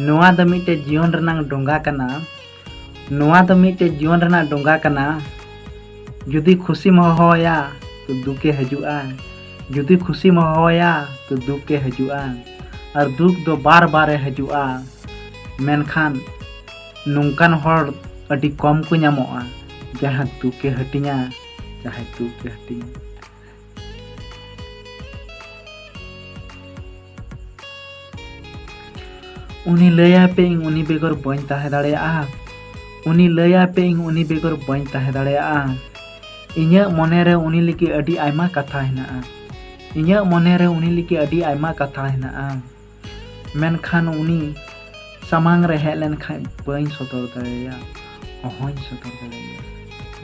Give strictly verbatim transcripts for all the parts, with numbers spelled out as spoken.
ᱱᱚᱣᱟ ᱫᱚ ᱢᱤᱫᱴᱮᱡ ᱡᱤᱭᱚᱱ ᱨᱮᱱᱟᱜ ᱰᱚᱸᱜᱟ ᱠᱟᱱᱟ᱾ ᱱᱚᱣᱟ ᱫᱚ ᱢᱤᱫᱴᱮᱡ ᱡᱤᱭᱚᱱ ᱨᱮᱱᱟᱜ ᱰᱚᱸᱜᱟ ᱠᱟᱱᱟ᱾ ᱡᱩᱫᱤ ᱠᱷᱩᱥᱤᱢ ᱦᱚᱦᱚᱣᱟᱭᱟ, ᱛᱚ ᱫᱩᱠᱮ ᱦᱤᱡᱩᱜᱼᱟ᱾ ᱡᱩᱫᱤ ᱠᱷᱩᱥᱤᱢ ᱦᱚᱦᱚᱣᱟᱭᱟ, ᱛᱚ ᱫᱩᱠᱮ ᱦᱤᱡᱩᱜᱼᱟ᱾ ᱟᱨ ᱫᱩᱠ ᱫᱚ ᱵᱟᱨ ᱵᱟᱨᱮ ᱦᱤᱡᱩᱜᱼᱟ᱾ ᱢᱮᱱᱠᱷᱟᱱ ᱱᱚᱝᱠᱟᱱ ᱦᱚᱲ ᱟᱹᱰᱤ ᱠᱚᱢ ᱠᱚ ᱧᱟᱢᱚᱜᱼᱟ, ᱡᱟᱦᱟᱸ ᱫᱩᱠᱮ ᱦᱟᱹᱴᱤᱧᱟ, ᱡᱟᱦᱟᱸᱭ ᱫᱩᱠᱮ ᱦᱟᱹᱴᱤᱧᱟ᱾ ᱩᱱᱤ ᱞᱟᱹᱭᱟᱭ ᱯᱮ, ᱤᱧ ᱩᱱᱤ ᱵᱮᱜᱚᱨ ᱵᱟᱹᱧ ᱛᱟᱦᱮᱸ ᱫᱟᱲᱮᱭᱟᱜᱼᱟ᱾ ᱩᱱᱤ ᱞᱟᱹᱭᱟᱭ ᱯᱮ, ᱤᱧ ᱩᱱᱤ ᱵᱮᱜᱚᱨ ᱵᱟᱹᱧ ᱛᱟᱦᱮᱸ ᱫᱟᱲᱮᱭᱟᱜᱼᱟ᱾ ᱤᱧᱟᱹᱜ ᱢᱚᱱᱮᱨᱮ ᱩᱱᱤ ᱞᱟᱹᱜᱤᱫ ᱟᱹᱰᱤ ᱟᱭᱢᱟ ᱠᱟᱛᱷᱟ ᱦᱮᱱᱟᱜᱼᱟ᱾ ᱤᱧᱟᱹᱜ ᱢᱚᱱᱮᱨᱮ ᱩᱱᱤ ᱞᱟᱹᱜᱤᱫ ᱟᱹᱰᱤ ᱟᱭᱢᱟ ᱠᱟᱛᱷᱟ ᱦᱮᱱᱟᱜᱼᱟ᱾ ᱢᱮᱱᱠᱷᱟᱱ ᱩᱱᱤ ᱥᱟᱢᱟᱝ ᱨᱮ ᱦᱮᱡ ᱞᱮᱱᱠᱷᱟᱱ ᱵᱟᱹᱧ ᱥᱚᱫᱚᱨ ᱫᱟᱲᱮᱭᱟᱭᱟ, ᱚᱦᱚᱧ ᱥᱚᱫᱚᱨ ᱫᱟᱲᱮᱭᱟᱭᱟ,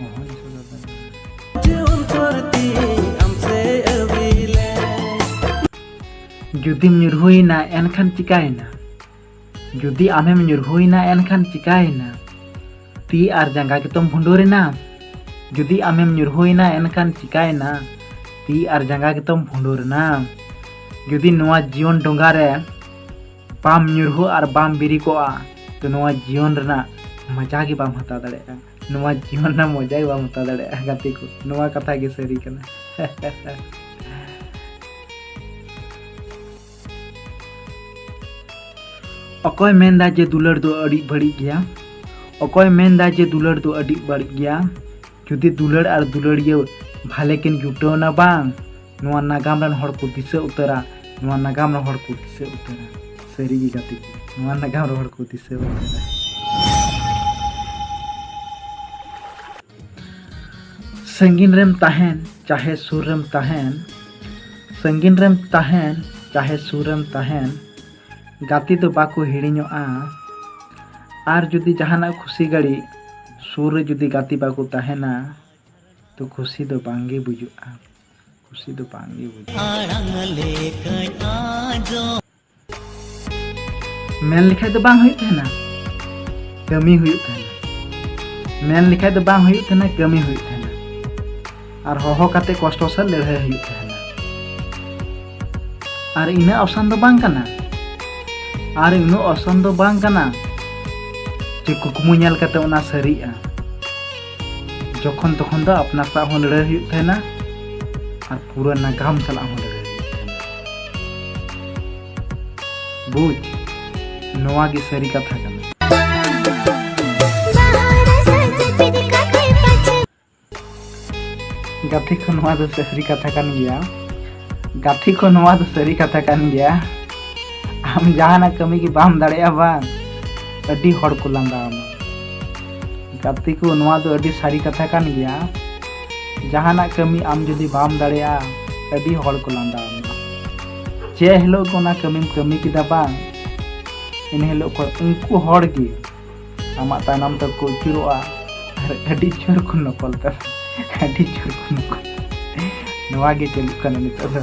ᱚᱦᱚᱧ ᱥᱚᱫᱚᱨ ᱫᱟᱲᱮᱭᱟᱭᱟ᱾ ᱡᱩᱫᱤᱢ ᱧᱩᱨᱦᱩᱭᱮᱱᱟ, ᱮᱱᱠᱷᱟᱱ ᱪᱤᱠᱟᱭᱮᱱᱟ? ᱡᱩᱫᱤ ᱟᱢᱮᱢ ᱧᱩᱨᱦᱩᱭᱮᱱᱟ, ᱮᱱᱠᱷᱟᱱ ᱪᱤᱠᱟᱭᱮᱱᱟ? ᱛᱤ ᱟᱨ ᱡᱟᱸᱜᱟ ᱜᱮᱛᱚᱢ ᱵᱷᱩᱸᱰᱩᱨᱮᱱᱟ᱾ ᱡᱩᱫᱤ ᱟᱢᱮᱢ ᱧᱩᱨᱦᱩᱭᱮᱱᱟ, ᱮᱱᱠᱷᱟᱱ ᱪᱤᱠᱟᱭᱮᱱᱟ? ᱛᱤ ᱟᱨ ᱡᱟᱸᱜᱟ ᱜᱮᱛᱚᱢ ᱵᱷᱩᱸᱰᱩᱨᱮᱱᱟ᱾ ᱡᱩᱫᱤ ᱱᱚᱣᱟ ᱡᱤᱭᱚᱱ ᱰᱚᱸᱜᱟ ᱨᱮ ᱵᱟᱢ ᱧᱩᱨᱦᱩ ᱟᱨ ᱵᱟᱢ ᱵᱤᱨᱤᱠᱚᱜᱼᱟ, ᱛᱚ ᱱᱚᱣᱟ ᱡᱤᱭᱚᱱ ᱨᱮᱱᱟᱜ ᱢᱚᱡᱟ ᱜᱮ ᱵᱟᱢ ᱦᱟᱛᱟᱣ ᱫᱟᱲᱮᱭᱟᱜᱼᱟ᱾ ᱱᱚᱣᱟ ᱡᱤᱭᱚᱱ ᱨᱮᱱᱟᱜ ᱢᱚᱡᱟ ᱜᱮ ᱵᱟᱢ ᱦᱟᱛᱟᱣ ᱫᱟᱲᱮᱭᱟᱜᱼᱟ, ᱜᱟᱛᱮ ᱠᱚ᱾ ᱱᱚᱣᱟ ᱠᱟᱛᱷᱟ ᱜᱮ ᱥᱟᱹᱨᱤ ᱠᱟᱱᱟ᱾ ᱚᱠᱚᱭ ᱢᱮᱱᱫᱟ ᱡᱮ ᱫᱩᱞᱟᱹᱲ ᱫᱚ ᱟᱹᱰᱤ ᱵᱟᱹᱲᱤᱡ ᱜᱮᱭᱟ? ᱚᱠᱚᱭ ᱢᱮᱱᱫᱟ ᱡᱮ ᱫᱩᱞᱟᱹᱲ ᱫᱚ ᱟᱹᱰᱤ ᱵᱟᱹᱲᱤᱡ ᱜᱮᱭᱟ? ᱡᱩᱫᱤ ᱫᱩᱞᱟᱹᱲ ᱟᱨ ᱫᱩᱞᱟᱹᱲᱤᱭᱟᱹ ᱵᱷᱟᱞᱮ ᱠᱤᱱ ᱡᱩᱴᱟᱹᱣᱱᱟ ᱵᱟᱝ, ᱱᱚᱣᱟ ᱱᱟᱜᱟᱢ ᱨᱮᱱ ᱦᱚᱲ ᱠᱚ ᱫᱤᱥᱟᱹ ᱩᱛᱟᱹᱨᱟ᱾ ᱱᱚᱣᱟ ᱱᱟᱜᱟᱢ ᱨᱮᱱ ᱦᱚᱲ ᱠᱚ ᱫᱤᱥᱟᱹ ᱩᱛᱟᱹᱨᱟ᱾ ᱥᱟᱹᱨᱤ ᱜᱮ ᱜᱟᱛᱮ ᱠᱚ, ᱱᱚᱣᱟ ᱱᱟᱜᱟᱢ ᱨᱮᱱ ᱦᱚᱲ ᱠᱚ ᱫᱤᱥᱟᱹ ᱩᱛᱟᱹᱨᱟ᱾ ᱥᱟᱺᱜᱤᱧ ᱨᱮᱢ ᱛᱟᱦᱮᱱ, ᱪᱟᱦᱮ ᱥᱩᱨ ᱨᱮᱢ ᱛᱟᱦᱮᱱ, ᱥᱟᱺᱜᱤᱧ ᱨᱮᱢ ᱛᱟᱦᱮᱱ, ᱪᱟᱦᱮ ᱥᱩᱨ ᱨᱮᱢ ᱛᱟᱦᱮᱱ, ᱜᱟᱛᱮ ᱫᱚ ᱵᱟᱠᱚ ᱦᱤᱲᱤᱧᱚᱜᱼᱟ᱾ ᱟᱨ ᱡᱩᱫᱤ ᱡᱟᱦᱟᱱᱟᱜ ᱠᱷᱩᱥᱤ ᱜᱷᱟᱹᱲᱤᱡ ᱥᱩᱨ ᱨᱮ ᱡᱩᱫᱤ ᱜᱟᱛᱮ ᱵᱟᱠᱚ ᱛᱟᱦᱮᱱᱟ, ᱛᱚ ᱠᱷᱩᱥᱤ ᱫᱚ ᱵᱟᱝ ᱜᱮ ᱵᱩᱡᱩᱜᱼᱟ, ᱠᱷᱩᱥᱤ ᱫᱚ ᱵᱟᱝ ᱜᱮ ᱵᱩᱡᱩᱜᱼᱟ᱾ ᱟᱲᱟᱝ ᱞᱮᱠᱟᱧ ᱟᱸᱡᱚᱢ᱾ ᱢᱮᱱ ᱞᱮᱠᱷᱟᱡ ᱫᱚ ᱵᱟᱝ ᱦᱩᱭᱩᱜ ᱛᱟᱦᱮᱱᱟ, ᱠᱟᱹᱢᱤ ᱦᱩᱭᱩᱜ ᱛᱟᱦᱮᱱᱟ᱾ ᱢᱮᱱ ᱞᱮᱠᱷᱟᱡ ᱫᱚ ᱵᱟᱝ ᱦᱩᱭᱩᱜ ᱛᱟᱦᱮᱱᱟ, ᱠᱟᱹᱢᱤ ᱦᱩᱭᱩᱜ ᱛᱟᱦᱮᱱᱟ᱾ ᱟᱨ ᱦᱚᱦᱚ ᱠᱟᱛᱮ ᱠᱚᱥᱴᱚ ᱥᱟᱞᱟᱜ ᱞᱟᱹᱲᱦᱟᱹᱭ ᱦᱩᱭᱩᱜ ᱛᱟᱦᱮᱱᱟ᱾ ᱟᱨ ᱤᱱᱟᱹ ᱚᱯᱥᱟᱱ ᱫᱚ ᱵᱟᱝ ᱠᱟᱱᱟ᱾ ᱟᱨ ᱩᱱᱟᱹᱜ ᱚᱥᱟᱱ ᱫᱚ ᱵᱟᱝ ᱠᱟᱱᱟ ᱡᱮ ᱠᱩᱠᱢᱩ ᱧᱮᱞ ᱠᱟᱛᱮ ᱚᱱᱟ ᱥᱟᱹᱨᱤᱜᱼᱟ᱾ ᱡᱚᱠᱷᱚᱱ ᱛᱚᱠᱷᱚᱱ ᱫᱚ ᱟᱯᱱᱟᱨ ᱥᱟᱶ ᱦᱚᱸ ᱞᱟᱹᱲᱦᱟᱹᱭ ᱦᱩᱭᱩᱜ ᱛᱟᱦᱮᱱᱟ ᱟᱨ ᱯᱩᱨᱟᱹ ᱱᱟᱜᱟᱢ ᱥᱟᱞᱟᱜ ᱦᱚᱸ ᱞᱟᱹᱲᱦᱟᱹᱭ ᱦᱩᱭᱩᱜ ᱛᱟᱦᱮᱱᱟ᱾ ᱵᱩᱡᱽ, ᱱᱚᱣᱟ ᱜᱮ ᱥᱟᱹᱨᱤ ᱠᱟᱛᱷᱟ ᱠᱟᱱᱟ᱾ ᱜᱟᱛᱮ ᱠᱚ, ᱱᱚᱣᱟ ᱫᱚ ᱥᱟᱹᱨᱤ ᱠᱟᱛᱷᱟ ᱠᱟᱱ ᱜᱮᱭᱟ᱾ ᱜᱟᱛᱮ ᱠᱚ, ᱱᱚᱣᱟ ᱫᱚ ᱥᱟᱹᱨᱤ ᱠᱟᱛᱷᱟ ᱠᱟᱱ ᱜᱮᱭᱟ᱾ ᱟᱢ ᱡᱟᱦᱟᱱᱟᱜ ᱠᱟᱹᱢᱤ ᱜᱮ ᱵᱟᱢ ᱫᱟᱲᱮᱭᱟᱜᱼᱟ ᱵᱟᱝ, ᱟᱹᱰᱤ ᱦᱚᱲ ᱠᱚ ᱞᱟᱸᱫᱟ ᱟᱢᱟ᱾ ᱜᱟᱛᱮ ᱠᱚ, ᱱᱚᱣᱟ ᱫᱚ ᱟᱹᱰᱤ ᱥᱟᱹᱨᱤ ᱠᱟᱛᱷᱟ ᱠᱟᱱ ᱜᱮᱭᱟ᱾ ᱡᱟᱦᱟᱱᱟᱜ ᱠᱟᱹᱢᱤ ᱟᱢ ᱡᱩᱫᱤ ᱵᱟᱢ ᱫᱟᱲᱮᱭᱟᱜᱼᱟ, ᱟᱹᱰᱤ ᱦᱚᱲ ᱠᱚ ᱞᱟᱸᱫᱟ ᱟᱢᱟ᱾ ᱡᱮ ᱦᱤᱞᱳᱜ ᱜᱮ ᱚᱱᱟ ᱠᱟᱹᱢᱤᱢ ᱠᱟᱹᱢᱤ ᱠᱮᱫᱟ ᱵᱟᱝ, ᱤᱱᱟᱹ ᱦᱤᱞᱳᱜ ᱠᱷᱚᱱ ᱩᱱᱠᱩ ᱦᱚᱲ ᱜᱮ ᱟᱢᱟᱜ ᱛᱟᱭᱱᱚᱢ ᱛᱮᱠᱚ ᱟᱹᱪᱩᱨᱚᱜᱼᱟ ᱟᱨ ᱟᱹᱰᱤ ᱡᱳᱨ ᱠᱚ ᱱᱚᱠᱚᱞ ᱛᱟᱢᱟ, ᱟᱹᱰᱤ ᱡᱳᱨ ᱠᱚ ᱱᱚᱠᱚᱞ᱾ ᱱᱚᱣᱟ ᱜᱮ ᱪᱟᱹᱞᱩᱜ ᱠᱟᱱᱟ ᱱᱤᱛᱚᱜ ᱫᱚ᱾